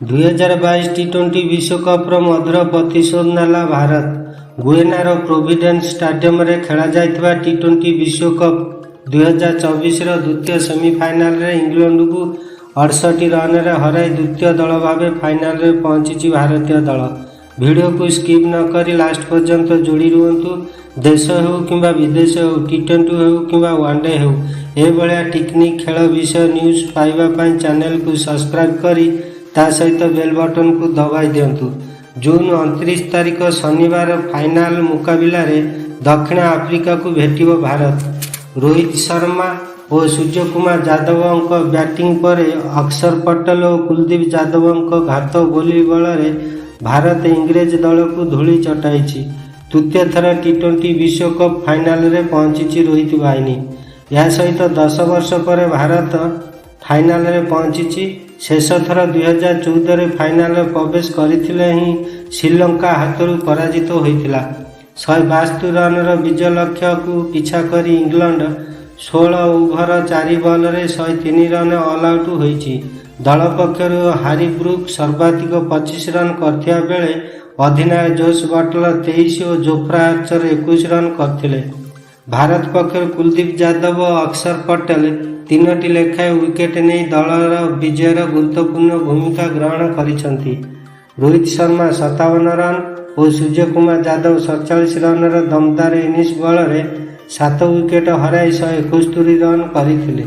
2022 ଟି-20 ବିଶ୍ୱକପ୍ର ମଧୁର ପ୍ରତିଶୋଧ ନେଲା ଭାରତ। ଗୁଏନାର ପ୍ରୋଭିଡେନ୍ସ ଷ୍ଟାଡିୟମରେ ଖେଳାଯାଇଥିବା ଟି-20 ବିଶ୍ୱକପ୍ 2024ର ଦ୍ୱିତୀୟ ସେମିଫାଇନାଲରେ ଇଂଲଣ୍ଡକୁ 68 ରନରେ ହରାଇ ଦ୍ୱିତୀୟ ଦଳ ଭାବେ ଫାଇନାଲରେ ପହଞ୍ଚିଛି ଭାରତୀୟ ଦଳ। ଭିଡିଓକୁ ସ୍କିପ୍ ନ କରି ଲାଷ୍ଟ ପର୍ଯ୍ୟନ୍ତ ଯୋଡ଼ି ରୁହନ୍ତୁ। ଦେଶ ହେଉ କିମ୍ବା ବିଦେଶ ହେଉ, ଟି-20 ହେଉ କିମ୍ବା ୱାନଡେ ହେଉ, ଏଭଳିଆ ଟେକ୍ନିକ୍ ଖେଳ ବିଷୟ ନ୍ୟୁଜ୍ ପାଇବା ପାଇଁ ଚ୍ୟାନେଲକୁ ସବସ୍କ୍ରାଇବ୍ କରି ତା ସହିତ ବେଲ୍ ବଟନକୁ ଦବାଇ ଦିଅନ୍ତୁ। ଜୁନ୍ 29 ତାରିଖ ଶନିବାର ଫାଇନାଲ ମୁକାବିଲାରେ ଦକ୍ଷିଣ ଆଫ୍ରିକାକୁ ଭେଟିବ ଭାରତ। ରୋହିତ ଶର୍ମା ଓ ସୂର୍ଯ୍ୟକୁମାର ଯାଦବଙ୍କ ବ୍ୟାଟିଂ ପରେ ଅକ୍ଷର ପଟେଲ ଓ କୁଲଦୀପ ଯାଦବଙ୍କ ଘାତକ ବୋଲିଂ ବଳରେ ଭାରତ ଇଂରେଜ ଦଳକୁ ଧୂଳି ଚଟାଇଛି। ତୃତୀୟ ଥର ଟି-20 ବିଶ୍ୱକପ୍ ଫାଇନାଲରେ ପହଞ୍ଚିଛି ରୋହିତ ବାହିନୀ। ଏହା ସହିତ 10 ବର୍ଷ ପରେ ଭାରତ ଫାଇନାଲରେ ପହଞ୍ଚିଛି। ଶେଷ ଥର 2014ରେ ଫାଇନାଲରେ ପ୍ରବେଶ କରିଥିଲେ ହିଁ ଶ୍ରୀଲଙ୍କା ହାତରୁ ପରାଜିତ ହୋଇଥିଲା। 172 ରନର ବିଜୟ ଲକ୍ଷ୍ୟକୁ ପିଛା କରି ଇଂଲଣ୍ଡ 16 ଓଭର 4 ବଲରେ 103 ରନରେ ଅଲ୍ ଆଉଟ୍ ହୋଇଛି। ଦଳ ପକ୍ଷରୁ ହାରି ବ୍ରୁକ୍ ସର୍ବାଧିକ 25 ରନ୍ କରିଥିବା ବେଳେ ଅଧିନାୟକ ଜୋସ୍ ବଟଲର 23 ଓ ଜୋଫ୍ରା ଆର୍ଚର 21 ରନ୍ କରିଥିଲେ। ଭାରତ ପକ୍ଷରୁ କୁଲଦୀପ ଯାଦବ ଓ ଅକ୍ଷର ପଟେଲ ତିନୋଟି ଲେଖାଏଁ ୱିକେଟ୍ ନେଇ ଦଳର ବିଜୟରେ ଗୁରୁତ୍ୱପୂର୍ଣ୍ଣ ଭୂମିକା ଗ୍ରହଣ କରିଛନ୍ତି। ରୋହିତ ଶର୍ମା 57 ରନ୍ ଓ ସୂର୍ଯ୍ୟକୁମାର ଯାଦବ 47 ରନର ଦମଦାର ଇନିଂସ ବଳରେ 7 ୱିକେଟ୍ ହରାଇ 171 ରନ୍ କରିଥିଲେ।